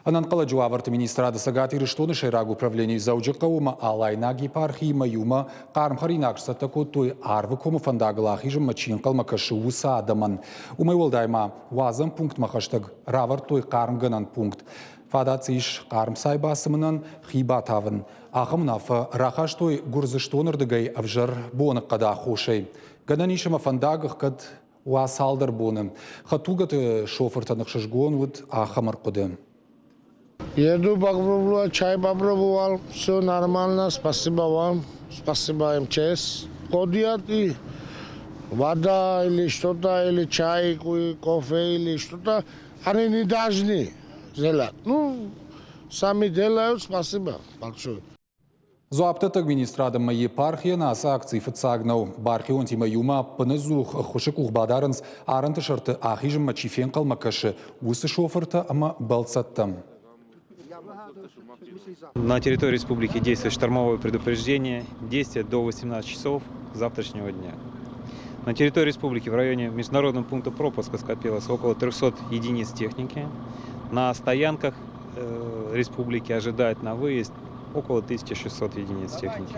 Ӕнӕнхъӕлӕджы уавӕрты министрады Цӕгат Ирыстоны сӕйраг управленийы Дзӕуджыхъӕуы ӕмӕ Алайнаг епархиимӕ иумӕ хъарм хӕринаг сцӕттӕ кодтой Арвыкомы фӕндагыл ахизынмӕ чи ӕнхъӕлмӕ кӕсы, уыцы адӕмӕн. Уымӕй уӕлдай ма уадзӕн пунктмӕ хӕстӕг равӕрдтой хъармгӕнӕн пункт. Фадат дзы ис хъарм цай бацымынӕн, хи батавын. Ахӕм уынаффӕ рахастой Гуырдзыстоны рдыгӕй ӕвзӕр боныхъӕды аххосӕй. Гӕнӕн ис ӕмӕ фӕндаг ӕхгӕд уа цалдӕр боны. Хӕдтулгӕты шофыртӕн ӕхсызгон уыд ахӕм ӕрхъуыды. Еду попробовала, чай попробовал, все нормально, спасибо вам, спасибо МЧС. Ходят и вода или что-то, или чай, кофе или что-то, они не должны делать. Ну, сами делают, спасибо большое. Дзуапдӕттӕг министрад ӕмӕ епархийӕн ацы акци фыццаг нӕу. Бархионтимӕ иумӕ ӕппынӕдзух ӕххуысы къух бадарынц арӕнты сӕрты ахизынмӕ чи фенхъӕлмӕ кӕсы, уыцы шофыртӕ ӕмӕ бӕлццӕттӕм. На территории республики действует штормовое предупреждение, действие до 18 часов завтрашнего дня. На территории республики в районе международного пункта пропуска скопилось около 300 единиц техники. На стоянках республики ожидают на выезд около 1600 единиц техники.